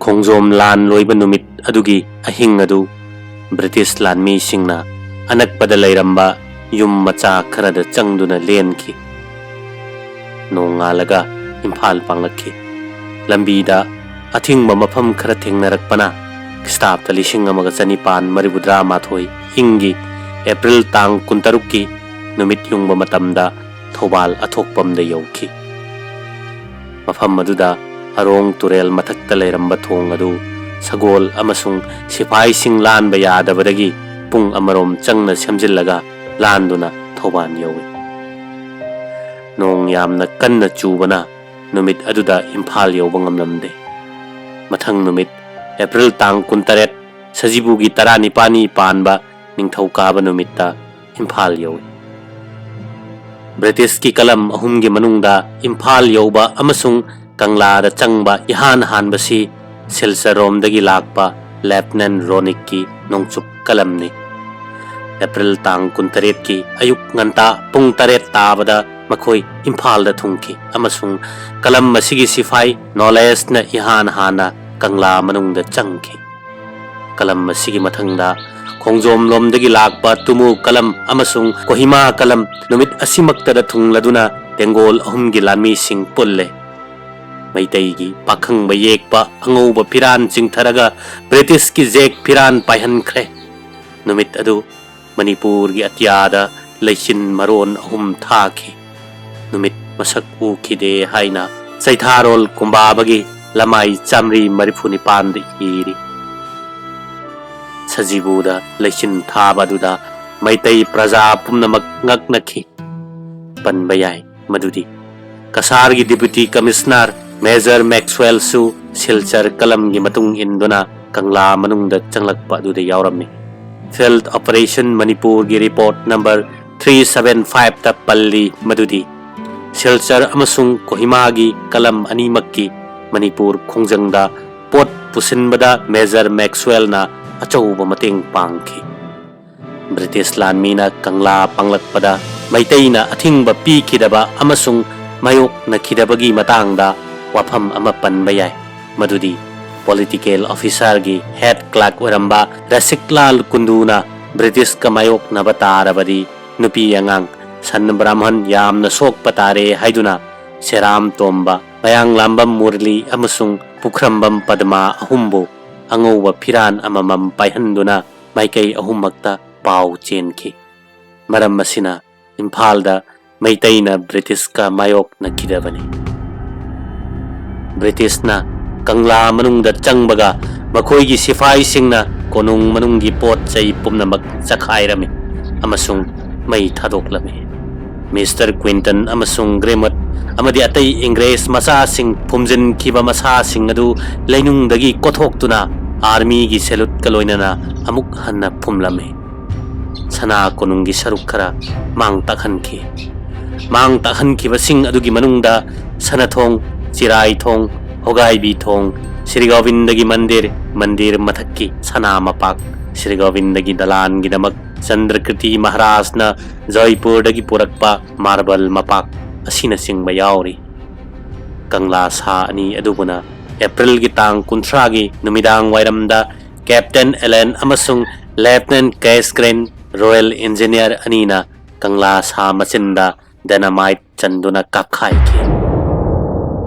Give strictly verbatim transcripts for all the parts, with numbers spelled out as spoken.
ꯈꯣꯡꯖꯣꯝ ꯂꯥꯟ ꯂꯣꯏꯕ ꯅꯨꯃꯤꯠ ꯑꯗꯨꯒꯤ ꯑꯍꯤꯡ ꯑꯗꯨ ꯕ꯭ꯔꯤꯇꯤꯁ ꯂꯥꯟꯃꯤꯁꯤꯡꯅ ꯑꯅꯛꯄꯗ ꯂꯩꯔꯝꯕ ꯌꯨꯝ ꯃꯆꯥ ꯈꯔꯗ ꯆꯪꯗꯨꯅ ꯂꯦꯟꯈꯤ꯫ ꯅꯣꯡꯉꯥꯜꯂꯒ ꯏꯝꯐꯥꯜ ꯄꯥꯡꯂꯛꯈꯤ꯫ ꯂꯝꯕꯤꯗ ꯑꯊꯤꯡꯕ ꯃꯐꯝ ꯈꯔ ꯊꯦꯡꯅꯔꯛꯄꯅ ꯈ꯭ꯔꯤꯁꯇꯥꯕꯗ ꯂꯤꯁꯤꯡ ꯑꯃꯒ ꯆꯅꯤꯄꯥꯟ ꯃꯔꯤꯐꯨꯇꯔꯥ ꯃꯥꯊꯣꯏ ꯏꯪꯒꯤ ꯑꯦꯄ꯭ꯔꯤꯜ ꯇꯥꯡ ꯀꯨꯟꯇꯔꯨꯛꯀꯤ ꯅꯨꯃꯤꯠ ꯌꯨꯡꯕ ꯃꯇꯝꯗ ꯊꯧꯕꯥꯜ ꯑꯊꯣꯛꯄꯝꯗ ꯌꯧꯈꯤ꯫ ꯃꯐꯝ ꯑꯗꯨꯗ ꯍꯔꯣꯡ ꯇꯨꯔꯦꯜ ꯃꯊꯛꯇ ꯂꯩꯔꯝꯕ ꯊꯣꯡ ꯑꯗꯨ ꯁꯒꯣꯜ ꯑꯃꯁꯨꯡ ꯁꯤꯐꯥꯏꯁꯤꯡ ꯂꯥꯟꯕ ꯌꯥꯗꯕꯗꯒꯤ ꯄꯨꯡ ꯑꯃꯔꯣꯝ ꯆꯪꯅ ꯁꯦꯝꯖꯤꯜꯂꯒ ꯂꯥꯟꯗꯨꯅ ꯊꯧꯕꯥꯜ ꯌꯧꯏ꯫ ꯅꯣꯡ ꯌꯥꯝꯅ ꯀꯟꯅ ꯆꯨꯕꯅ ꯅꯨꯃꯤꯠ ꯑꯗꯨꯗ ꯏꯝꯐꯥꯜ ꯌꯧꯕ ꯉꯝꯂꯝꯗꯦ꯫ ꯃꯊꯪ ꯅꯨꯃꯤꯠ, ꯑꯦꯄ꯭ꯔꯤꯜ ꯇꯥꯡ ꯀꯨꯟꯇꯔꯦꯠ, ꯁꯖꯤꯕꯨꯒꯤ ꯇꯔꯥꯅꯤꯄꯥꯜꯅꯤ ꯄꯥꯟꯕ ꯅꯤꯡꯊꯧꯀꯥꯕ ꯅꯨꯃꯤꯠꯇ ꯏꯝꯐꯥꯜ ꯌꯧꯏ꯫ ꯕ꯭ꯔꯤꯇꯤꯁꯀꯤ ꯀꯂꯝ ꯑꯍꯨꯝꯒꯤ ꯃꯅꯨꯡꯗ ꯏꯝꯐꯥꯜ ꯌꯧꯕ ꯑꯃꯁꯨꯡ ꯀꯪꯂꯥꯗ ꯆꯪꯕ ꯏꯍꯥꯟ ꯍꯥꯟꯕꯁꯤ ꯁꯤꯜꯆꯔꯔꯣꯝꯗꯒꯤ ꯂꯥꯛꯄ ꯂꯦꯐꯇꯤꯅꯦꯟ ꯔꯣꯅꯤꯛꯀꯤ ꯅꯣꯡꯆꯨꯞ ꯀꯂꯝꯅꯤ꯫ ꯑꯦꯄ꯭ꯔꯤꯜ ꯇꯥꯡ ꯀꯨꯟꯇꯔꯦꯠꯀꯤ ꯑꯌꯨꯛ ꯉꯟꯇꯥ ꯄꯨꯡ ꯇꯔꯦꯠ ꯇꯥꯕꯗ ꯃꯈꯣꯏ ꯏꯝꯐꯥꯜꯗ ꯊꯨꯡꯈꯤ ꯑꯃꯁꯨꯡ ꯀꯂꯝ ꯑꯁꯤꯒꯤ ꯁꯤꯐꯥꯏ ꯅꯣꯂꯦꯁꯅ ꯏꯍꯥꯟ ꯍꯥꯟꯅ ꯀꯪꯂꯥ ꯃꯅꯨꯡꯗ ꯆꯪꯈꯤ꯫ ꯀꯂꯝ ꯑꯁꯤꯒꯤ ꯃꯊꯪꯗ ꯈꯣꯡꯖꯣꯝ ꯂꯣꯝꯗꯒꯤ ꯂꯥꯛꯄ ꯇꯨꯃꯨ ꯀꯂꯝ ꯑꯃꯁꯨꯡ ꯀꯣꯍꯤꯃꯥ ꯀꯂꯝ ꯅꯨꯃꯤꯠ ꯑꯁꯤꯃꯛꯇꯗ ꯊꯨꯡꯂꯗꯨꯅ ꯇꯦꯡꯒꯣꯜ ꯑꯍꯨꯝꯒꯤ ꯂꯥꯟꯃꯤꯁꯤꯡ ꯄꯨꯜꯂꯦ꯫ ꯃꯩꯇꯩꯒꯤ ꯄꯥꯈꯪꯕ ꯌꯦꯛꯄ ꯑꯉꯧꯕ ꯐꯤꯔꯥꯟ ꯆꯤꯡꯊꯔꯒ ꯕ꯭ꯔꯤꯇꯤꯁꯀꯤ ꯖꯦꯛ ꯐꯤꯔꯥꯟ ꯄꯥꯏꯍꯟꯈ꯭ꯔꯦ꯫ ꯅꯨꯃꯤꯠ ꯑꯗꯨ ꯃꯅꯤꯄꯨꯔꯒꯤ ꯑꯇꯤꯌꯥꯗ ꯂꯩꯆꯤꯟ ꯃꯔꯣꯟ ꯑꯍꯨꯝ ꯊꯥꯈꯤ꯫ ꯅꯨꯃꯤꯠ ꯃꯁꯛ ꯎꯈꯤꯗꯦ ꯍꯥꯏꯅ ꯆꯩꯊꯥꯔꯣꯜ ꯀꯨꯝꯕꯥꯕꯒꯤ ꯂꯃꯥꯏ ꯆꯥꯃꯔꯤ ꯃꯔꯤꯐꯨ ꯅꯤꯄꯥꯟꯗ ꯏꯔꯤ꯫ ꯁꯖꯤꯕꯨꯗ ꯂꯩꯆꯤꯟ ꯊꯥꯕ ꯑꯗꯨꯗ ꯃꯩꯇꯩ ꯄ꯭ꯔꯖꯥ ꯄꯨꯝꯅꯃꯛ ꯉꯛꯅꯈꯤ꯫ ꯄꯟꯕ ꯌꯥꯏ ꯃꯗꯨꯗꯤ ꯀꯁꯥꯔꯒꯤ ꯗꯤꯄ꯭ꯌꯨꯇꯤ ꯀꯃꯤꯁꯅꯔ ꯃꯦꯖꯔ ꯃꯦꯛꯁꯋꯦꯜꯁꯨ ꯁꯤꯜꯆꯔ ꯀꯂꯝꯒꯤ ꯃꯇꯨꯡ ꯏꯟꯗꯨꯅ ꯀꯪꯂꯥ ꯃꯅꯨꯡꯗ ꯆꯪꯂꯛꯄ ꯑꯗꯨꯗ ꯌꯥꯎꯔꯝꯃꯤ꯫ ꯐꯤꯜꯗ ꯑꯣꯄꯔꯦꯁꯟ ꯃꯅꯤꯄꯨꯔꯒꯤ ꯔꯤꯄꯣꯔꯠ ꯅꯝꯕꯔ ꯊ꯭ꯔꯤ ꯁꯚꯦꯟ ꯐꯥꯏꯚꯇ ꯄꯜꯂꯤ ꯃꯗꯨꯗꯤ ꯁꯤꯜꯆꯔ ꯑꯃꯁꯨꯡ ꯀꯣꯍꯤꯃꯥꯒꯤ ꯀꯂꯝ ꯑꯅꯤꯃꯛꯀꯤ ꯃꯅꯤꯄꯨꯔ ꯈꯣꯡꯖꯪꯗ ꯄꯣꯠ ꯄꯨꯁꯤꯟꯕꯗ ꯃꯦꯖꯔ ꯃꯦꯛꯁꯋꯦꯜꯅ ꯑꯆꯧꯕ ꯃꯇꯦꯡ ꯄꯥꯡꯈꯤ꯫ ꯕ꯭ꯔꯤꯇꯤꯁ ꯂꯥꯟꯃꯤꯅ ꯀꯪꯂꯥ ꯄꯥꯡꯂꯛꯄꯗ ꯃꯩꯇꯩꯅ ꯑꯊꯤꯡꯕ ꯄꯤꯈꯤꯗꯕ ꯑꯃꯁꯨꯡ ꯃꯥꯌꯣꯛꯅꯈꯤꯗꯕꯒꯤ ꯃꯇꯥꯡꯗ ꯋꯥꯐꯝ ꯑꯃ ꯄꯟꯕ ꯌꯥꯏ, ꯃꯗꯨꯗꯤ Political officerꯒꯤ head clerk ꯑꯣꯏꯔꯝꯕ ꯔꯁꯤꯛꯂꯥꯜ ꯀꯨꯟꯗꯨꯅ ꯕ꯭ꯔꯤꯇꯤꯁꯀ ꯃꯥꯌꯣꯛꯅꯕ ꯇꯥꯔꯕꯗꯤ ꯅꯨꯄꯤ ꯑꯉꯥꯡ ꯁꯟ ꯕ꯭ꯔꯥꯍꯃꯟ ꯌꯥꯝꯅ ꯁꯣꯛꯄ ꯇꯥꯔꯦ ꯍꯥꯏꯗꯨꯅ ꯁꯦꯔꯥꯝ ꯇꯣꯝꯕ, ꯃꯌꯥꯡꯂꯥꯝꯕꯝ ꯃꯨꯔꯂꯤ ꯑꯃꯁꯨꯡ ꯄꯨꯈ꯭ꯔꯝꯕꯝ ꯄꯗꯃꯥ ꯑꯍꯨꯝꯕꯨ ꯑꯉꯧꯕ ꯐꯤꯔꯥꯟ ꯑꯃꯃꯝ ꯄꯥꯏꯍꯟꯗꯨꯅ ꯃꯥꯏꯀꯩ ꯑꯍꯨꯝꯃꯛꯇ ꯄꯥꯎ ꯆꯦꯟꯈꯤ꯫ ꯃꯔꯝ ꯑꯁꯤꯅ ꯏꯝꯐꯥꯜꯗ ꯃꯩꯇꯩꯅ ꯕ꯭ꯔꯤꯇꯤꯁꯀ ꯃꯥꯌꯣꯛꯅꯈꯤꯗꯕꯅꯤ꯫ ꯕ꯭ꯔꯤꯇꯤꯁꯅ ꯀꯪꯂꯥ ꯃꯅꯨꯡꯗ ꯆꯪꯕꯒ ꯃꯈꯣꯏꯒꯤ ꯁꯤꯐꯥꯏꯁꯤꯡꯅ ꯀꯣꯅꯨꯡ ꯃꯅꯨꯡꯒꯤ ꯄꯣꯠ ꯆꯩ ꯄꯨꯝꯅꯃꯛ ꯆꯈꯥꯏꯔꯝꯃꯤ ꯑꯃꯁꯨꯡ ꯃꯩ ꯊꯥꯗꯣꯛꯂꯝꯃꯤ꯫ ꯃꯤꯁꯇꯔ ꯀ꯭ꯋꯤꯟꯇꯟ ꯑꯃꯁꯨꯡ ꯒ꯭ꯔꯦꯃꯨꯠ ꯑꯃꯗꯤ ꯑꯇꯩ ꯏꯪꯒ꯭ꯔꯦꯖ ꯃꯆꯥꯁꯤꯡ ꯐꯨꯝꯖꯤꯟꯈꯤꯕ ꯃꯁꯥꯁꯤꯡ ꯑꯗꯨ ꯂꯩꯅꯨꯡꯗꯒꯤ ꯀꯣꯊꯣꯛꯇꯨꯅ ꯑꯥꯔꯃꯤꯒꯤ ꯁꯦꯂꯨꯠꯀ ꯂꯣꯏꯅꯅ ꯑꯃꯨꯛ ꯍꯟꯅ ꯐꯨꯝꯂꯝꯃꯤ꯫ ꯁꯅꯥ ꯀꯣꯅꯨꯡꯒꯤ ꯁꯔꯨꯛ ꯈꯔ ꯃꯥꯡ ꯇꯥꯛꯍꯟꯈꯤ꯫ ꯃꯥꯡ ꯇꯥꯛꯍꯟꯈꯤꯕꯁꯤꯡ ꯑꯗꯨꯒꯤ ꯃꯅꯨꯡꯗ ꯁꯅꯥꯊꯣꯡ, ꯆꯤꯔꯥꯏꯊꯣꯡ, ꯍꯣꯒꯥꯏꯕꯤ ꯊꯣꯡ, ꯁ꯭ꯔꯤ ꯒꯣꯕꯤꯟꯗꯒꯤ ꯃꯟꯗꯤꯔ, ꯃꯟꯗꯤꯔ ꯃꯊꯛꯀꯤ ꯁꯅꯥ ꯃꯄꯥꯛ, ꯁ꯭ꯔꯤ ꯒꯣꯕꯤꯟꯗꯒꯤ ꯗꯂꯥꯟꯒꯤꯗꯃꯛ ꯆꯟꯗ꯭ꯔꯀ꯭ꯔꯤꯇꯤ ꯃꯍꯥꯔꯥꯖꯅ ꯖꯣꯏꯄꯨꯔꯗꯒꯤ ꯄꯨꯔꯛꯄ ꯃꯥꯔꯕꯜ ꯃꯄꯥꯛ ꯑꯁꯤꯅꯆꯤꯡꯕ ꯌꯥꯎꯔꯤ꯫ ꯀꯪꯂꯥ ꯁꯥ ꯑꯅꯤ ꯑꯗꯨꯕꯨꯅ ꯑꯦꯄ꯭ꯔꯤꯜꯒꯤ ꯇꯥꯡ ꯀꯨꯟꯊ꯭ꯔꯥꯒꯤ ꯅꯨꯃꯤꯗꯥꯡ ꯋꯥꯏꯔꯝꯗ ꯀꯦꯞꯇꯦꯟ ꯑꯦꯂꯦꯟ ꯑꯃꯁꯨꯡ ꯂꯦꯐꯇꯤꯅꯦꯟ ꯀꯦꯁ ꯒ꯭ꯔꯦꯟ, ꯔꯣꯌꯦꯜ ꯏꯟꯖꯤꯅꯤꯌꯔ ꯑꯅꯤꯅ ꯀꯪꯂꯥ ꯁꯥ ꯃꯆꯤꯟꯗ ꯗꯥꯏꯅꯥꯃꯥꯏꯠ ꯆꯟꯗꯨꯅ ꯀꯥꯞꯈꯥꯏꯈꯤ꯫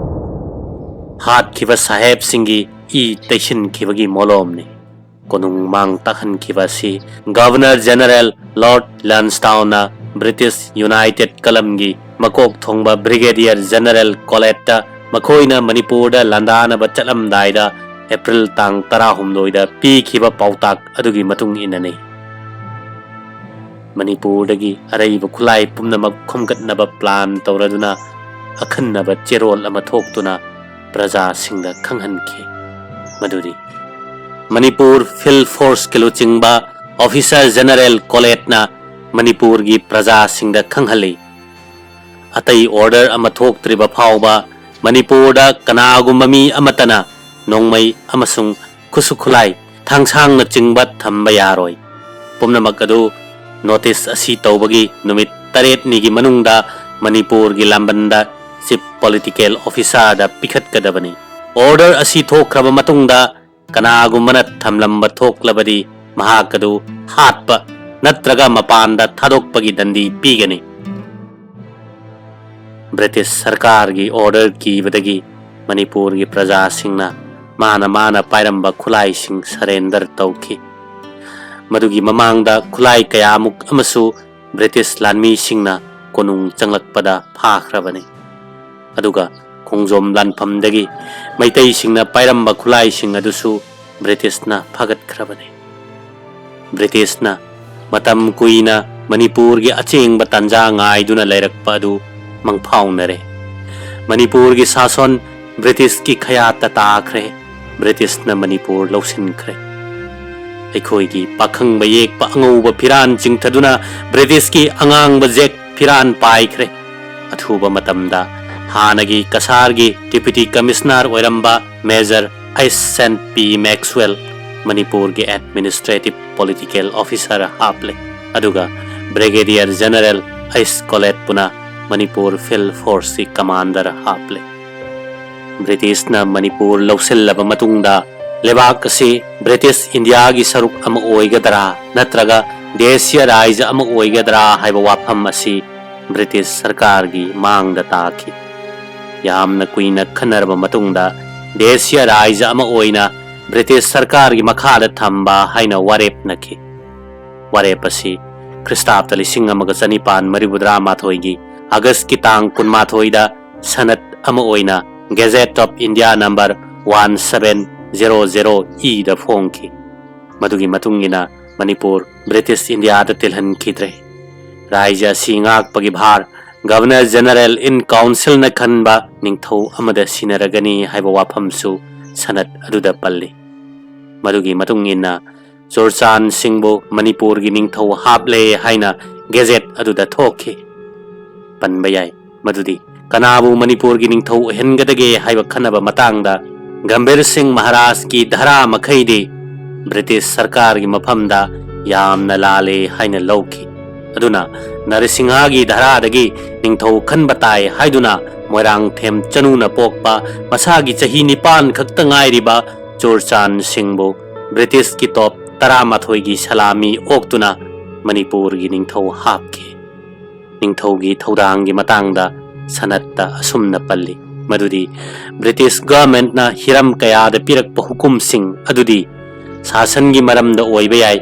ꯍꯥꯠꯈꯤꯕ ꯁꯥꯍꯦꯕꯁꯤꯡꯒꯤ ꯏ ꯇꯩꯁꯤꯟꯈꯤꯕꯒꯤ ꯃꯣꯂꯣꯝꯅꯤ꯫ ꯀꯣꯅꯨꯡ ꯃꯥꯡ ꯇꯥꯛꯍꯟꯈꯤꯕ ꯑꯁꯤ ꯒꯚꯔꯅꯔ ꯖꯦꯅꯔꯦꯜ ꯂꯣꯔꯗ ꯂꯟꯁꯇꯥꯎꯟꯅ ꯕ꯭ꯔꯤꯇꯤꯁ ꯌꯨꯅꯥꯏꯇꯦꯗ ꯀꯂꯝꯒꯤ ꯃꯀꯣꯛ ꯊꯣꯡꯕ ꯕ꯭ꯔꯤꯒꯦꯗꯤꯌꯔ ꯖꯦꯅꯔꯦꯜ ꯀꯣꯂꯦꯠꯇ ꯃꯈꯣꯏꯅ ꯃꯅꯤꯄꯨꯔꯗ ꯂꯥꯟꯗꯥꯅꯕ ꯆꯠꯂꯝꯗꯥꯏꯗ ꯑꯦꯄ꯭ꯔꯤꯜ ꯇꯥꯡ ꯇꯔꯥꯍꯨꯝꯗꯣꯏꯗ ꯄꯤꯈꯤꯕ ꯄꯥꯎꯇꯥꯛ ꯑꯗꯨꯒꯤ ꯃꯇꯨꯡ ꯏꯟꯅꯅꯤ꯫ ꯃꯅꯤꯄꯨꯔꯗꯒꯤ ꯑꯔꯩꯕ ꯈꯨꯠꯂꯥꯏ ꯄꯨꯝꯅꯃꯛ ꯈꯣꯝꯒꯠꯅꯕ ꯄ꯭ꯂꯥꯟ ꯇꯧꯔꯗꯨꯅ ꯑꯈꯟꯅꯕ ꯆꯦꯔꯣꯜ ꯑꯃ ꯊꯣꯛꯇꯨꯅ ꯄ꯭ꯔꯖꯥꯁꯤꯡꯗ ꯈꯪꯍꯟꯈꯤ꯫ ꯃꯗꯨꯗꯤ ꯃꯅꯤꯄꯨꯔ ꯐꯤꯜꯗ ꯐꯣꯔꯁꯀꯤ ꯂꯨꯆꯤꯡꯕ ꯑꯣꯐꯤꯁꯔ ꯖꯦꯅꯔꯦꯜ ꯀꯣꯂꯦꯠꯅ ꯃꯅꯤꯄꯨꯔꯒꯤ ꯄ꯭ꯔꯖꯥꯁꯤꯡꯗ ꯈꯪꯍꯜꯂꯤ꯫ ꯑꯇꯩ ꯑꯣꯔꯗꯔ ꯑꯃ ꯊꯣꯛꯇ꯭ꯔꯤꯕ ꯐꯥꯎꯕ ꯃꯅꯤꯄꯨꯔꯗ ꯀꯅꯥꯒꯨꯝꯕ ꯃꯤ ꯑꯃꯠꯇꯅ ꯅꯣꯡꯃꯩ ꯑꯃꯁꯨꯡ ꯈꯨꯠꯁꯨ ꯈꯨꯠꯂꯥꯏ, ꯊꯥꯡꯁꯥꯡꯅꯆꯤꯡꯕ ꯊꯝꯕ ꯌꯥꯔꯣꯏ꯫ ꯄꯨꯝꯅꯃꯛ ꯑꯗꯨ ꯅꯣꯇꯤꯁ ꯑꯁꯤ ꯇꯧꯕꯒꯤ ꯅꯨꯃꯤꯠ ꯇꯔꯦꯠꯅꯤꯒꯤ ꯃꯅꯨꯡꯗ ꯃꯅꯤꯄꯨꯔꯒꯤ ꯂꯥꯝꯕꯟꯗ ꯆꯤꯐ ꯄꯣꯂꯤꯇꯤꯀꯦꯜ ꯑꯣꯐꯤꯁꯥꯔꯗ ꯄꯤꯈꯠꯀꯗꯕꯅꯤ꯫ ꯑꯣꯔꯗꯔ ꯑꯁꯤ ꯊꯣꯛꯈ꯭ꯔꯕ ꯃꯇꯨꯡꯗ ꯀꯅꯥꯒꯨꯝꯕꯅ ꯊꯝꯂꯝꯕ ꯊꯣꯛꯂꯕꯗꯤ ꯃꯍꯥꯛ ꯑꯗꯨ ꯍꯥꯠꯄ ꯅꯠꯇ꯭ꯔꯒ ꯃꯄꯥꯟꯗ ꯊꯥꯗꯣꯛꯄꯒꯤ ꯗꯟꯗꯤ ꯄꯤꯒꯅꯤ꯫ ꯕ꯭ꯔꯤꯇꯤꯁ ꯁꯔꯀꯥꯔꯒꯤ ꯑꯣꯔꯗꯔ ꯀꯤꯕꯗꯒꯤ ꯃꯅꯤꯄꯨꯔꯒꯤ ꯄ꯭ꯔꯖꯥꯁꯤꯡꯅ ꯃꯥꯅ ꯃꯥꯅ ꯄꯥꯏꯔꯝꯕ ꯈꯨꯠꯂꯥꯏꯁꯤꯡ ꯁꯔꯦꯟꯗꯔ ꯇꯧꯈꯤ꯫ ꯃꯗꯨꯒꯤ ꯃꯃꯥꯡꯗ ꯈꯨꯠꯂꯥꯏ ꯀꯌꯥꯃꯨꯛ ꯑꯃꯁꯨ ꯕ꯭ꯔꯤꯇꯤꯁ ꯂꯥꯟꯃꯤꯁꯤꯡꯅ ꯀꯣꯅꯨꯡ ꯆꯪꯂꯛꯄꯗ ꯐꯥꯈ꯭ꯔꯕꯅꯤ꯫ ꯑꯗꯨꯒ ꯈꯣꯡꯖꯣꯝ ꯂꯥꯟꯐꯝꯗꯒꯤ ꯃꯩꯇꯩꯁꯤꯡꯅ ꯄꯥꯏꯔꯝꯕ ꯈꯨꯠꯂꯥꯏꯁꯤꯡ ꯑꯗꯨꯁꯨ ꯕ꯭ꯔꯤꯇꯤꯁꯅ ꯐꯥꯒꯠꯈ꯭ꯔꯕꯅꯤ꯫ ꯕ꯭ꯔꯤꯇꯤꯁꯅ ꯃꯇꯝ ꯀꯨꯏꯅ ꯃꯅꯤꯄꯨꯔꯒꯤ ꯑꯆꯦꯡꯕ ꯇꯥꯟꯖꯥ ꯉꯥꯏꯗꯨꯅ ꯂꯩꯔꯛꯄ ꯑꯗꯨ ꯃꯪꯐꯥꯎꯅꯔꯦ꯫ ꯃꯅꯤꯄꯨꯔꯒꯤ ꯁꯥꯁꯣꯟ ꯕ꯭ꯔꯤꯇꯤꯁꯀꯤ ꯈꯌꯥꯠꯇ ꯇꯥꯈ꯭ꯔꯦ꯫ ꯕ꯭ꯔꯤꯇꯤꯁꯅ ꯃꯅꯤꯄꯨꯔ ꯂꯧꯁꯤꯟꯈ꯭ꯔꯦ꯫ ꯑꯩꯈꯣꯏꯒꯤ ꯄꯥꯈꯪꯕ ꯌꯦꯛꯄ ꯑꯉꯧꯕ ꯐꯤꯔꯥꯟ ꯆꯤꯡꯊꯗꯨꯅ ꯕ꯭ꯔꯤꯇꯤꯁꯀꯤ ꯑꯉꯥꯡꯕ ꯖꯦꯛ ꯐꯤꯔꯥꯟ ꯄꯥꯏꯈ꯭ꯔꯦ꯫ ꯑꯊꯨꯕ ꯃꯇꯝꯗ ꯍꯥꯟꯅꯒꯤ ꯀꯁꯥꯔꯒꯤ ꯗꯤꯄ꯭ꯌꯨꯇꯤ ꯀꯃꯤꯁꯅꯔ ꯑꯣꯏꯔꯝꯕ ꯃꯦꯖꯔ ꯑꯩꯁ ꯁꯦꯟ ꯄꯤ ꯃꯦꯛꯁꯋꯦꯜ ꯃꯅꯤꯄꯨꯔꯒꯤ ꯑꯦꯗꯃꯤꯅꯤꯁꯇ꯭ꯔꯦꯇꯤꯚ ꯄꯣꯂꯤꯇꯤꯀꯦꯜ ꯑꯣꯐꯤꯁꯔ ꯍꯥꯞꯂꯦ, ꯑꯗꯨꯒ ꯕ꯭ꯔꯤꯒꯦꯗꯤꯌꯔ ꯖꯦꯅꯔꯦꯜ ꯑꯩꯁ ꯀꯣꯂꯦꯠꯄꯨꯅ ꯃꯅꯤꯄꯨꯔ ꯐꯤꯜꯗ ꯐꯣꯔꯁꯀꯤ ꯀꯃꯥꯟꯗꯔ ꯍꯥꯞꯂꯦ꯫ ꯕ꯭ꯔꯤꯇꯤꯁꯅ ꯃꯅꯤꯄꯨꯔ ꯂꯧꯁꯤꯜꯂꯕ ꯃꯇꯨꯡꯗ ꯂꯩꯕꯥꯛ ꯑꯁꯤ ꯕ꯭ꯔꯤꯇꯤꯁ ꯏꯟꯗꯤꯌꯥꯒꯤ ꯁꯔꯨꯛ ꯑꯃ ꯑꯣꯏꯒꯗ꯭ꯔꯥ ꯅꯠꯇ꯭ꯔꯒ ꯗꯦꯁꯤꯌ ꯔꯥꯏꯖ ꯑꯃ ꯑꯣꯏꯒꯗ꯭ꯔꯥ ꯍꯥꯏꯕ ꯋꯥꯐꯝ ꯑꯁꯤ ꯕ꯭ꯔꯤꯇꯤꯁ ꯁꯔꯀꯥꯔꯒꯤ ꯃꯥꯡꯗ ꯇꯥꯈꯤ꯫ ꯌꯥꯝꯅ ꯀꯨꯏꯅ ꯈꯟꯅꯔꯕ ꯃꯇꯨꯡꯗ ꯗꯦꯁꯤꯌ ꯔꯥꯏꯖ ꯑꯃ ꯑꯣꯏꯅ ꯕ꯭ꯔꯤꯇꯤꯁ ꯁꯔꯀꯥꯔꯒꯤ ꯃꯈꯥꯗ ꯊꯝꯕ ꯍꯥꯏꯅ ꯋꯥꯔꯦꯞꯅꯈꯤ꯫ ꯋꯥꯔꯦꯞ ꯑꯁꯤ ꯈ꯭ꯔꯤꯁꯇꯥꯕꯗ ꯂꯤꯁꯤꯡ ꯑꯃꯒ ꯆꯅꯤꯄꯥꯟ ꯃꯔꯤꯐꯨꯇꯔꯥ ꯃꯥꯊꯣꯏꯒꯤ ꯑꯥꯒꯁꯀꯤ ꯇꯥꯡ ꯀꯨꯟꯃꯥꯊꯣꯏꯗ ꯁꯅꯠ ꯑꯃ ꯑꯣꯏꯅ Gazette of India number one seven zero zero E ꯗ ꯐꯣꯡꯈꯤ꯫ ꯃꯗꯨꯒꯤ ꯃꯇꯨꯡ ꯏꯟꯅ ꯃꯅꯤꯄꯨꯔ ꯕ꯭ꯔꯤꯇꯤꯁ ꯏꯟꯗꯤꯌꯥꯗ ꯇꯤꯜꯍꯟꯈꯤꯗ꯭ꯔꯦ꯫ ꯔꯥꯏꯖ꯭ꯌ ꯑꯁꯤ ꯉꯥꯛꯄꯒꯤ ꯚꯥꯔ Governor General in Council ꯅ ꯈꯟꯕ ꯅꯤꯡꯊꯧ ꯑꯃꯗ ꯁꯤꯟꯅꯔꯒꯅꯤ ꯍꯥꯏꯕ ꯋꯥꯐꯝꯁꯨ ꯁꯅꯠ ꯑꯗꯨꯗ ꯄꯜꯂꯤ꯫ ꯃꯗꯨꯒꯤ ꯃꯇꯨꯡ ꯏꯟꯅ ꯆꯨꯔꯆꯥꯟ ꯁꯤꯡꯕꯨ ꯃꯅꯤꯄꯨꯔꯒꯤ ꯅꯤꯡꯊꯧ ꯍꯥꯞꯂꯦ ꯍꯥꯏꯅ Gazette ꯑꯗꯨꯗ ꯊꯣꯛꯈꯤ꯫ ꯄꯟꯕ ꯌꯥꯏ ꯃꯗꯨꯗꯤ ꯀꯅꯥꯕꯨ ꯃꯅꯤꯄꯨꯔꯒꯤ ꯅꯤꯡꯊꯧ ꯑꯣꯏꯍꯟꯒꯗꯒꯦ ꯍꯥꯏꯕ ꯈꯟꯅꯕ ꯃꯇꯥꯡꯗ ꯒꯝꯚꯤꯔ ꯁꯤꯡ ꯃꯍꯥꯔꯥꯖꯀꯤ ꯙꯔꯥ ꯃꯈꯩꯗꯤ ꯕ꯭ꯔꯤꯇꯤꯁ ꯁꯔꯀꯥꯔꯒꯤ ꯃꯐꯝꯗ ꯌꯥꯝꯅ ꯂꯥꯜꯂꯦ ꯍꯥꯏꯅ ꯂꯧꯈꯤ꯫ ꯑꯗꯨꯅ ꯅꯔꯁꯤꯡꯍꯒꯤ ꯙꯔꯥꯗꯒꯤ ꯅꯤꯡꯊꯧ ꯈꯟꯕ ꯇꯥꯏ ꯍꯥꯏꯗꯨꯅ ꯃꯣꯏꯔꯥꯡꯊꯦꯝ ꯆꯅꯨꯅ ꯄꯣꯛꯄ ꯃꯁꯥꯒꯤ ꯆꯍꯤ ꯅꯤꯄꯥꯟ ꯈꯛꯇ ꯉꯥꯏꯔꯤꯕ ꯆꯨꯔꯆꯥꯟ ꯁꯤꯡꯕꯨ ꯕ꯭ꯔꯤꯇꯤꯁꯀꯤ ꯇꯣꯞ ꯇꯔꯥꯃꯥꯊꯣꯏꯒꯤ ꯁꯂꯥꯃꯤ ꯑꯣꯛꯇꯨꯅ ꯃꯅꯤꯄꯨꯔꯒꯤ ꯅꯤꯡꯊꯧ ꯍꯥꯞꯈꯤ꯫ ꯅꯤꯡꯊꯧꯒꯤ ꯊꯧꯗꯥꯡꯒꯤ ꯃꯇꯥꯡꯗ ꯁꯅꯠꯇ ꯑꯁꯨꯝꯅ ꯄꯜꯂꯤ ꯃꯗꯨꯗꯤ ꯕ꯭ꯔꯤꯇꯤꯁ ꯒꯚꯔꯟꯃꯦꯟꯠꯅ ꯍꯤꯔꯝ ꯀꯌꯥꯗ ꯄꯤꯔꯛꯄ ꯍꯨꯀꯨꯝꯁꯤꯡ ꯑꯗꯨꯗꯤ ꯁꯥꯁꯟꯒꯤ ꯃꯔꯝꯗ ꯑꯣꯏꯕ ꯌꯥꯏ,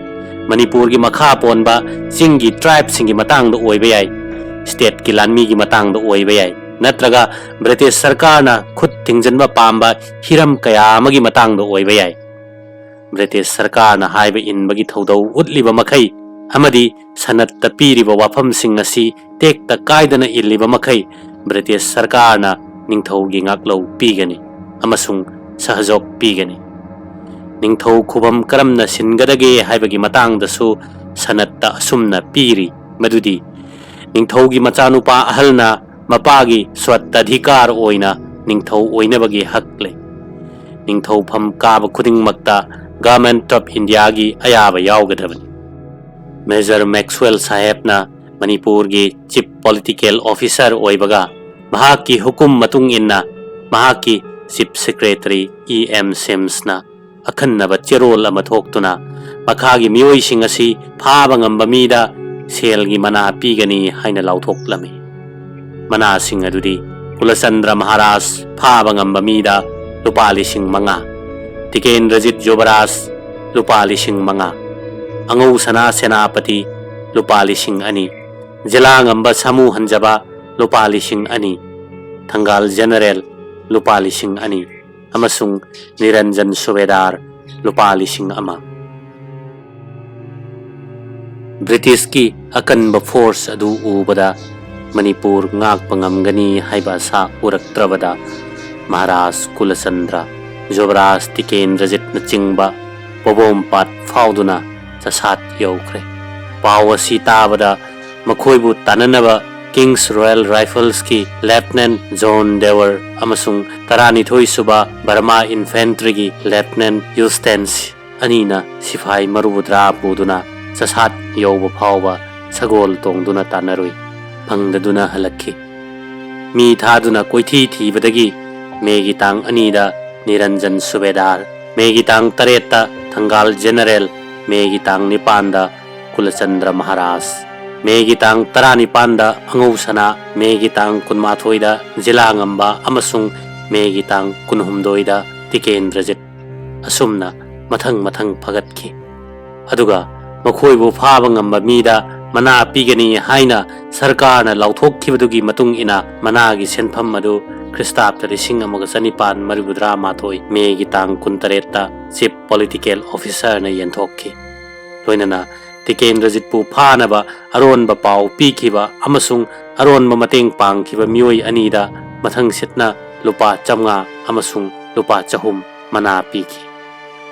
ꯃꯅꯤꯄꯨꯔꯒꯤ ꯃꯈꯥ ꯄꯣꯟꯕ ꯆꯤꯡꯒꯤ ꯇ꯭ꯔꯥꯏꯕꯁꯤꯡꯒꯤ ꯃꯇꯥꯡꯗ ꯑꯣꯏꯕ ꯌꯥꯏ, ꯁ꯭ꯇꯦꯠꯀꯤ ꯂꯥꯟꯃꯤꯒꯤ ꯃꯇꯥꯡꯗ ꯑꯣꯏꯕ ꯌꯥꯏ, ꯅꯠꯇ꯭ꯔꯒ ꯕ꯭ꯔꯤꯇꯤꯁ ꯁꯔꯀꯥꯔꯅ ꯈꯨꯠ ꯊꯤꯡꯖꯤꯟꯕ ꯄꯥꯝꯕ ꯍꯤꯔꯝ ꯀꯌꯥ ꯑꯃꯒꯤ ꯃꯇꯥꯡꯗ ꯑꯣꯏꯕ ꯌꯥꯏ꯫ ꯕ꯭ꯔꯤꯇꯤꯁ ꯁꯔꯀꯥꯔꯅ ꯍꯥꯏꯕ ꯏꯟꯕꯒꯤ ꯊꯧꯗꯧ ꯎꯠꯂꯤꯕ ꯃꯈꯩ ꯑꯃꯗꯤ ꯁꯅꯠꯇ ꯄꯤꯔꯤꯕ ꯋꯥꯐꯝꯁꯤꯡ ꯑꯁꯤ ꯇꯦꯛꯇ ꯀꯥꯏꯗꯅ ꯏꯜꯂꯤꯕ ꯃꯈꯩ ꯕ꯭ꯔꯤꯇꯤꯁ ꯁꯔꯀꯥꯔꯅ ꯅꯤꯡꯊꯧꯒꯤ ꯉꯥꯛꯂꯧ ꯄꯤꯒꯅꯤ ꯑꯃꯁꯨꯡ ꯁꯍꯖꯣꯛ ꯄꯤꯒꯅꯤ꯫ ꯅꯤꯡꯊꯧ ꯈꯨꯕꯝ ꯀꯔꯝꯅ ꯁꯤꯟꯒꯗꯒꯦ ꯍꯥꯏꯕꯒꯤ ꯃꯇꯥꯡꯗꯁꯨ ꯁꯅꯠꯇ ꯑꯁꯨꯝꯅ ꯄꯤꯔꯤ ꯃꯗꯨꯗꯤ, ꯅꯤꯡꯊꯧꯒꯤ ꯃꯆꯥꯅꯨꯄꯥ ꯑꯍꯜꯅ ꯃꯄꯥꯒꯤ ꯁ꯭ꯋꯠꯇꯥꯙꯤꯀꯥꯔ ꯑꯣꯏꯅ ꯅꯤꯡꯊꯧ ꯑꯣꯏꯅꯕꯒꯤ ꯍꯛ ꯂꯩ꯫ ꯅꯤꯡꯊꯧꯐꯝ ꯀꯥꯕ ꯈꯨꯗꯤꯡꯃꯛꯇ Government of Indiaꯒꯤ ꯑꯌꯥꯕ ꯌꯥꯎꯒꯗꯕꯅꯤ꯫ ꯃꯦꯖꯔ ꯃꯦꯛꯁꯋꯦꯜ ꯁꯥꯍꯦꯕꯅ ꯃꯅꯤꯄꯨꯔꯒꯤ ꯆꯤꯐ ꯄꯣꯂꯤꯇꯤꯀꯦꯜ ꯑꯣꯐꯤꯁꯔ ꯑꯣꯏꯕꯒ ꯃꯍꯥꯛꯀꯤ ꯍꯨꯀꯨꯝ ꯃꯇꯨꯡ ꯏꯟꯅ ꯃꯍꯥꯛꯀꯤ ꯆꯤꯐ ꯁꯦꯀ꯭ꯔꯦꯇꯔꯤ ꯏ ꯑꯦꯝ ꯁꯤꯝꯁꯅ ꯑꯈꯟꯅꯕ ꯆꯦꯔꯣꯜ ꯑꯃ ꯊꯣꯛꯇꯨꯅ ꯃꯈꯥꯒꯤ ꯃꯤꯑꯣꯏꯁꯤꯡ ꯑꯁꯤ ꯐꯥꯕ ꯉꯝꯕ ꯃꯤꯗ ꯁꯦꯜꯒꯤ ꯃꯅꯥ ꯄꯤꯒꯅꯤ ꯍꯥꯏꯅ ꯂꯥꯎꯊꯣꯛꯂꯝꯃꯤ꯫ ꯃꯅꯥꯁꯤꯡ ꯑꯗꯨꯗꯤ ꯀꯨꯂꯆꯟꯗ꯭ꯔ ꯃꯍꯥꯔꯥꯖ ꯐꯥꯕ ꯉꯝꯕ ꯃꯤꯗ ꯂꯨꯄꯥ ꯂꯤꯁꯤꯡ ꯃꯉꯥ, ꯇꯤꯀꯦꯟꯗ꯭ꯔꯖꯤꯠ ꯌꯨꯕꯔꯥꯖ ꯂꯨꯄꯥ ꯂꯤꯁꯤꯡ ꯃꯉꯥ, ꯑꯉꯧ ꯁꯅꯥ ꯁꯦꯅꯥꯄꯇꯤ ꯂꯨꯄꯥ ꯂꯤꯁꯤꯡ ꯑꯅꯤ, ꯖꯤꯂꯥ ꯉꯝꯕ ꯁꯥꯃꯨ ꯍꯟꯖꯕ ꯂꯨꯄꯥ ꯂꯤꯁꯤꯡ ꯑꯅꯤ, ꯊꯪꯒꯥꯜ ꯖꯦꯅꯔꯦꯜ ꯂꯨꯄꯥ ꯂꯤꯁꯤꯡ ꯑꯅꯤ, ꯑꯃꯁꯨꯡ ꯅꯤꯔꯟꯖꯟ ꯁꯨꯕꯦꯗꯥꯔ ꯂꯨꯄꯥ ꯂꯤꯁꯤꯡ ꯑꯃ꯫ ꯕ꯭ꯔꯤꯇꯤꯁꯀꯤ ꯑꯀꯟꯕ ꯐꯣꯔꯁ ꯑꯗꯨ ꯎꯕꯗ ꯃꯅꯤꯄꯨꯔ ꯉꯥꯛꯄ ꯉꯝꯒꯅꯤ ꯍꯥꯏꯕ ꯑꯁꯥ ꯎꯔꯛꯇ꯭ꯔꯕꯗ ꯃꯍꯥꯔꯥꯖ ꯀꯨꯂꯆꯟꯗ꯭ꯔ, ꯌꯨꯕꯔꯥꯖ ꯇꯤꯀꯦꯟꯗ꯭ꯔꯖꯤꯠꯅꯆꯤꯡꯕ ꯄꯣꯕꯣꯝꯄꯥꯠ ꯐꯥꯎꯗꯨꯅ ꯆꯁꯥꯠ ꯌꯧꯈ꯭ꯔꯦ꯫ ꯄꯥꯎ ꯑꯁꯤ ꯇꯥꯕꯗ ꯃꯈꯣꯏꯕꯨ ꯇꯥꯟꯅꯅꯕ King's Royal Riflesꯀꯤ Lieutenant John Dewar ꯑꯃꯁꯨꯡ ꯇꯔꯥꯅꯤꯊꯣꯏ ꯁꯨꯕ Burma Infantryꯒꯤ Lieutenant Eustace ꯑꯅꯤꯅ ꯁꯤꯐꯥꯏ ꯃꯔꯨ ꯇꯔꯥ ꯄꯨꯗꯨꯅ ꯆꯁꯥꯠ ꯌꯧꯕ ꯐꯥꯎꯕ ꯁꯒꯣꯜ ꯇꯣꯡꯗꯨꯅ ꯇꯥꯟꯅꯔꯨꯏ꯫ ꯐꯪꯗꯗꯨꯅ ꯍꯜꯂꯛꯈꯤ꯫ ꯃꯤ ꯊꯥꯗꯨꯅ ꯀꯣꯏꯊꯤ ꯊꯤꯕꯗꯒꯤ ꯃꯦꯒꯤ ꯇꯥꯡ ꯑꯅꯤꯗ ꯅꯤꯔꯟꯖꯟ ꯁꯨꯕꯦꯗꯥꯔ, ꯃꯦꯒꯤ ꯇꯥꯡ ꯇꯔꯦꯠꯇ ꯊꯪꯒꯥꯜ ꯖꯦꯅꯔꯦꯜ, ꯃꯦꯒꯤ ꯇꯥꯡ ꯅꯤꯄꯥꯟꯗ ꯀꯨꯂꯆꯟꯗ꯭ꯔ ꯃꯍꯥꯔꯥꯖ, ꯃꯦꯒꯤ ꯇꯥꯡ ꯇꯔꯥꯅꯤꯄꯥꯟꯗ ꯑꯉꯧ ꯁꯅꯥ, ꯃꯦꯒꯤ ꯇꯥꯡ ꯀꯨꯟꯃꯥꯊꯣꯏꯗ ꯖꯤꯂꯥ ꯉꯝꯕ ꯑꯃꯁꯨꯡ ꯃꯦꯒꯤ ꯇꯥꯡ ꯀꯨꯟꯍꯨꯝꯗꯣꯏꯗ ꯇꯤꯀꯦꯟꯗ꯭ꯔꯖꯤꯠ꯫ ꯑꯁꯨꯝꯅ ꯃꯊꯪ ꯃꯊꯪ ꯐꯒꯠꯈꯤ꯫ ꯑꯗꯨꯒ ꯃꯈꯣꯏꯕꯨ ꯐꯥꯕ ꯉꯝꯕ ꯃꯤꯗ ꯃꯅꯥ ꯄꯤꯒꯅꯤ ꯍꯥꯏꯅ ꯁꯔꯀꯥꯔꯅ ꯂꯥꯎꯊꯣꯛꯈꯤꯕꯗꯨꯒꯤ ꯃꯇꯨꯡ ꯏꯟꯅ ꯃꯅꯥꯒꯤ ꯁꯦꯟꯐꯝ ꯑꯗꯨ ꯈ꯭ꯔꯤꯁꯇꯥꯕꯗ ꯂꯤꯁꯤꯡ ꯑꯃꯒ ꯆꯅꯤꯄꯥꯟ ꯃꯔꯤꯐꯨꯇꯔꯥ ꯃꯥꯊꯣꯏ ꯃꯦꯒꯤ ꯇꯥꯡ ꯀꯨꯟꯇꯔꯦꯠꯇ ꯆꯤꯐ ꯄꯣꯂꯤꯇꯤꯀꯦꯜ ꯑꯣꯐꯤꯁꯔꯅ ꯌꯦꯟꯊꯣꯛꯈꯤ꯫ ꯂꯣꯏꯅꯅ ꯇꯤꯀꯦꯟꯗ꯭ꯔꯖꯤꯠꯄꯨ ꯐꯥꯅꯕ ꯑꯔꯣꯟꯕ ꯄꯥꯎ ꯄꯤꯈꯤꯕ ꯑꯃꯁꯨꯡ ꯑꯔꯣꯟꯕ ꯃꯇꯦꯡ ꯄꯥꯡꯈꯤꯕ ꯃꯤꯑꯣꯏ ꯑꯅꯤꯗ ꯃꯊꯪꯁꯤꯠꯅ ꯂꯨꯄꯥ ꯆꯥꯝꯃꯉꯥ ꯑꯃꯁꯨꯡ ꯂꯨꯄꯥ ꯆꯍꯨꯝ ꯃꯅꯥ ꯄꯤꯈꯤ꯫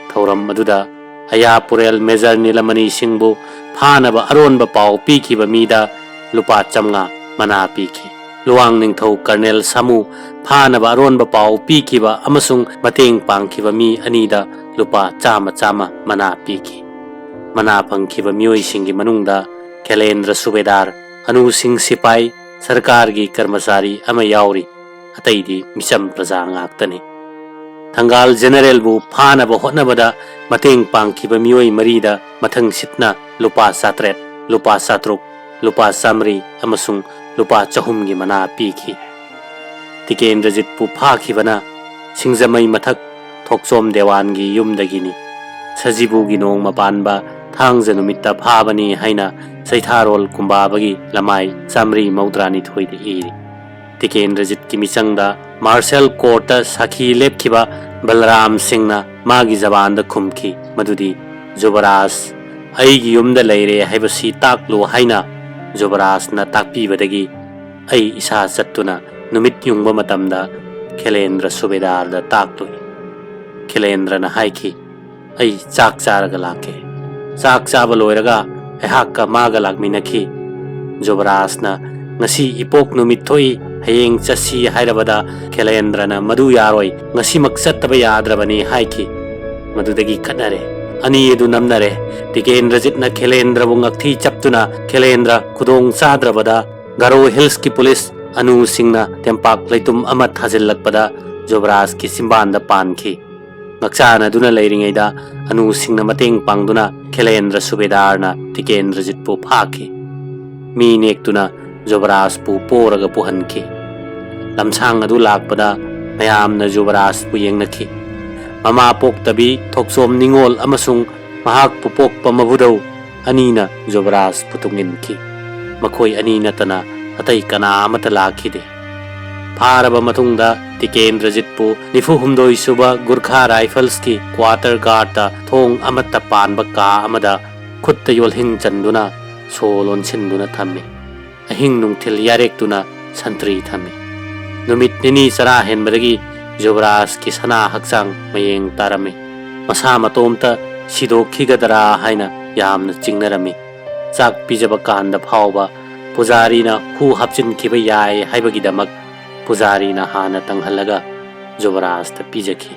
ꯊꯧꯔꯝ ꯑꯗꯨꯗ ꯑꯌꯥꯄꯨꯔꯦꯜ ꯃꯦꯖꯔ ꯅꯤꯂꯃꯅꯤ ꯁꯤꯡꯕꯨ ꯐꯥꯅꯕ ꯑꯔꯣꯟꯕ ꯄꯥꯎ ꯄꯤꯈꯤꯕ ꯃꯤꯗ ꯂꯨꯄꯥ ꯆꯥꯝꯃꯉꯥ ꯃꯅꯥ ꯄꯤꯈꯤ꯫ ꯂꯨꯋꯥꯡ ꯅꯤꯡꯊꯧ ꯀꯔꯅꯦꯜ ꯁꯥꯃꯨ ꯐꯥꯅꯕ ꯑꯔꯣꯟꯕ ꯄꯥꯎ ꯄꯤꯈꯤꯕ ꯑꯃꯁꯨꯡ ꯃꯇꯦꯡ ꯄꯥꯡꯈꯤꯕ ꯃꯤ ꯑꯅꯤꯗ ꯂꯨꯄꯥ ꯆꯥꯝꯃ ꯆꯥꯝꯃ ꯃꯅꯥ ꯄꯤꯈꯤ꯫ ꯃꯅꯥ ꯐꯪꯈꯤꯕ ꯃꯤꯑꯣꯏꯁꯤꯡꯒꯤ ꯃꯅꯨꯡꯗ ꯈꯦꯂꯦꯟꯗ꯭ꯔ ꯁꯨꯕꯦꯗꯥꯔ, ꯑꯅꯨ ꯁꯤꯡ ꯁꯤꯄꯥꯏ, ꯁꯔꯀꯥꯔꯒꯤ ꯀꯔꯃꯆꯥꯔꯤ ꯑꯃ ꯌꯥꯎꯔꯤ꯫ ꯑꯇꯩꯗꯤ ꯃꯤꯆꯝ ꯄ꯭ꯔꯖꯥ ꯉꯥꯛꯇꯅꯤ꯫ ꯊꯪꯒꯥꯜ ꯖꯦꯅꯔꯦꯜꯕꯨ ꯐꯥꯅꯕ ꯍꯣꯠꯅꯕꯗ ꯃꯇꯦꯡ ꯄꯥꯡꯈꯤꯕ ꯃꯤꯑꯣꯏ ꯃꯔꯤꯗ ꯃꯊꯪꯁꯤꯠꯅ ꯂꯨꯄꯥ ꯆꯥꯇ꯭ꯔꯦꯠ, ꯂꯨꯄꯥ ꯆꯥꯇ꯭ꯔꯨꯛ, ꯂꯨꯄꯥ ꯆꯥꯃꯔꯤ ꯑꯃꯁꯨꯡ ꯂꯨꯄꯥ ꯆꯍꯨꯝꯒꯤ ꯃꯅꯥ ꯄꯤꯈꯤ꯫ ꯇꯤꯀꯦꯟꯗ꯭ꯔꯖꯤꯠꯄꯨ ꯐꯥꯈꯤꯕꯅ ꯁꯤꯡꯖꯃꯩ ꯃꯊꯛ ꯊꯣꯛꯆꯣꯝ ꯗꯦꯋꯥꯟꯒꯤ ꯌꯨꯝꯗꯒꯤꯅꯤ꯫ ꯁꯖꯤꯕꯨꯒꯤ ꯅꯣꯡꯃ ꯄꯥꯟꯕ ꯊꯥꯡꯖ ꯅꯨꯃꯤꯠꯇ ꯐꯥꯕꯅꯤ ꯍꯥꯏꯅ ꯆꯩꯊꯥꯔꯣꯜ ꯀꯨꯝꯕꯥꯕꯒꯤ ꯂꯃꯥꯏ ꯆꯥꯃꯔꯤ ꯃꯧꯗ꯭ꯔꯥꯅꯤꯊꯣꯏꯗ ꯏꯔꯤ꯫ ꯇꯤꯀꯦꯟꯗ꯭ꯔꯖꯤꯠꯀꯤ ꯃꯤꯆꯪꯗ ꯃꯥꯔꯁꯦꯜ ꯀꯣꯔꯠꯇ ꯁꯥꯈꯤ ꯂꯦꯞꯈꯤꯕ ꯕꯂꯔꯥꯝ ꯁꯤꯡꯅ ꯃꯥꯒꯤ ꯖꯕꯥꯟꯗ ꯈꯨꯝꯈꯤ, ꯃꯗꯨꯗꯤ, "ꯖꯨꯕꯔꯥꯖ, ꯑꯩꯒꯤ ꯌꯨꯝꯗ ꯂꯩꯔꯦ ꯍꯥꯏꯕꯁꯤ ꯇꯥꯛꯂꯨ" ꯍꯥꯏꯅ ꯖꯨꯕꯔꯥꯖꯅ ꯇꯥꯛꯄꯤꯕꯗꯒꯤ ꯑꯩ ꯏꯁꯥ ꯆꯠꯇꯨꯅ ꯅꯨꯃꯤꯠ ꯌꯨꯡꯕ ꯃꯇꯝꯗ ꯈꯦꯂꯦꯟꯗ꯭ꯔ ꯁꯨꯕꯦꯗꯥꯔꯗ ꯇꯥꯛꯂꯨꯏ꯫ ꯈꯦꯂꯦꯟꯗ꯭ꯔꯅ ꯍꯥꯏꯈꯤ, "ꯑꯩ ꯆꯥꯛ ꯆꯥꯔꯒ ꯂꯥꯛꯀꯦ"꯫ ꯆꯥꯛ ꯆꯥꯕ ꯂꯣꯏꯔꯒ ꯑꯩꯍꯥꯛꯀ ꯃꯥꯒ ꯂꯥꯛꯃꯤꯟꯅꯈꯤ꯫ ꯖꯨꯕꯔꯥꯖꯅ, "ꯉꯁꯤ ꯏꯄꯣꯛ ꯅꯨꯃꯤꯠ ꯊꯣꯛꯏ, ꯍꯌꯦꯡ ꯆꯠꯁꯤ" ꯍꯥꯏꯔꯕꯗ ꯈꯦꯂꯦꯟꯗ꯭ꯔꯅ, "ꯃꯗꯨ ꯌꯥꯔꯣꯏ, ꯉꯁꯤꯃꯛ ꯆꯠꯇꯕ ꯌꯥꯗ꯭ꯔꯕꯅꯤ" ꯍꯥꯏꯈꯤ꯫ ꯃꯗꯨꯗꯒꯤ ꯈꯠꯅꯔꯦ꯫ ꯑꯅꯤ ꯑꯗꯨ ꯅꯝꯅꯔꯦ꯫ ꯇꯤꯀꯦꯟꯗ꯭ꯔꯖꯤꯠꯅ ꯈꯦꯂꯦꯟꯗ꯭ꯔꯕꯨ ꯉꯛꯊꯤ ꯆꯞꯇꯨꯅ ꯈꯦꯂꯦꯟꯗ꯭ꯔ ꯈꯨꯗꯣꯡ ꯆꯥꯗ꯭ꯔꯕꯗ ꯒꯥꯔꯣ ꯍꯤꯜꯁꯀꯤ ꯄꯨꯂꯤꯁ ꯑꯅꯨꯁꯤꯡꯅ ꯇꯦꯝꯄꯥꯛ ꯂꯩꯇꯨꯝ ꯑꯃ ꯊꯥꯖꯤꯜꯂꯛꯄꯗ ꯖꯨꯕꯔꯥꯖꯀꯤ ꯆꯤꯝꯕꯥꯟꯗ ꯄꯥꯟꯈꯤ꯫ ꯉꯛꯆꯥꯅꯗꯨꯅ ꯂꯩꯔꯤꯉꯩꯗ ꯑꯅꯨꯁꯤꯡꯅ ꯃꯇꯦꯡ ꯄꯥꯡꯗꯨꯅ ꯈꯦꯂꯦꯟꯗ꯭ꯔ ꯁꯨꯕꯦꯗꯥꯔꯅ ꯇꯤꯀꯦꯟꯗ꯭ꯔꯖꯤꯠꯄꯨ ꯐꯥꯈꯤ꯫ ꯃꯤ ꯅꯦꯛꯇꯨꯅ ꯖꯨꯕꯔꯥꯖꯄꯨ ꯄꯣꯔꯒ ꯄꯨꯍꯟꯈꯤ꯫ ꯂꯝꯁꯥꯡ ꯑꯗꯨ ꯂꯥꯛꯄꯗ ꯃꯌꯥꯝꯅ ꯖꯨꯕꯔꯥꯖꯄꯨ ꯌꯦꯡꯅꯈꯤ꯫ ꯃꯃꯥ ꯄꯣꯛꯇꯕꯤ ꯊꯣꯛꯆꯣꯝ ꯅꯤꯉꯣꯜ ꯑꯃꯁꯨꯡ ꯃꯍꯥꯛꯄꯨ ꯄꯣꯛꯄ ꯃꯕꯨꯙꯧ ꯑꯅꯤꯅ ꯖꯨꯕꯔꯥꯖꯄꯨ ꯇꯨꯡꯏꯟꯈꯤ꯫ ꯃꯈꯣꯏ ꯑꯅꯤ ꯅꯠꯇꯅ ꯑꯇꯩ ꯀꯅꯥ ꯑꯃꯠꯇ ꯂꯥꯛꯈꯤꯗꯦ꯫ ꯐꯥꯔꯕ ꯃꯇꯨꯡꯗ ꯇꯤꯀꯦꯟꯗ꯭ꯔꯖꯤꯠꯄꯨ ꯅꯤꯐꯨ ꯍꯨꯝꯗꯣꯏ ꯁꯨꯕ ꯒꯨꯔꯈꯥ ꯔꯥꯏꯐꯜꯁꯀꯤ ꯀ꯭ꯋꯥꯇꯔ ꯒꯥꯔꯗꯇ ꯊꯣꯡ ꯑꯃꯠꯇ ꯄꯥꯟꯕ ꯀꯥ ꯑꯃꯗ ꯈꯨꯠꯇ ꯌꯣꯜꯍꯤꯡ ꯆꯟꯗꯨꯅ ꯁꯣ ꯂꯣꯟꯁꯤꯟꯗꯨꯅ ꯊꯝꯃꯤ꯫ ꯑꯍꯤꯡ ꯅꯨꯡꯊꯤꯜ ꯌꯥꯔꯦꯛꯇꯨꯅ ꯁꯟꯇ꯭ꯔꯤ ꯊꯝꯃꯤ꯫ ꯅꯨꯃꯤꯠ ꯅꯤꯅꯤ ꯆꯔꯥ ꯍꯦꯟꯕꯗꯒꯤ ꯖꯨꯕꯔꯥꯖꯀꯤ ꯁꯅꯥ ꯍꯛꯆꯥꯡ ꯃꯌꯦꯡ ꯇꯥꯔꯝꯃꯤ꯫ ꯃꯁꯥ ꯃꯇꯣꯝꯇ ꯁꯤꯗꯣꯛꯈꯤꯒꯗ꯭ꯔꯥ ꯍꯥꯏꯅ ꯌꯥꯝꯅ ꯆꯤꯡꯅꯔꯝꯃꯤ꯫ ꯆꯥꯛ ꯄꯤꯖꯕ ꯀꯥꯟꯗ ꯐꯥꯎꯕ ꯄꯨꯖꯥꯔꯤꯅ ꯍꯨ ꯍꯥꯞꯆꯤꯟꯈꯤꯕ ꯌꯥꯏ ꯍꯥꯏꯕꯒꯤꯗꯃꯛ ꯄꯨꯖꯥꯔꯤꯅ ꯍꯥꯟꯅ ꯇꯪꯍꯜꯂꯒ ꯖꯨꯕꯔꯥꯖꯇ ꯄꯤꯖꯈꯤ꯫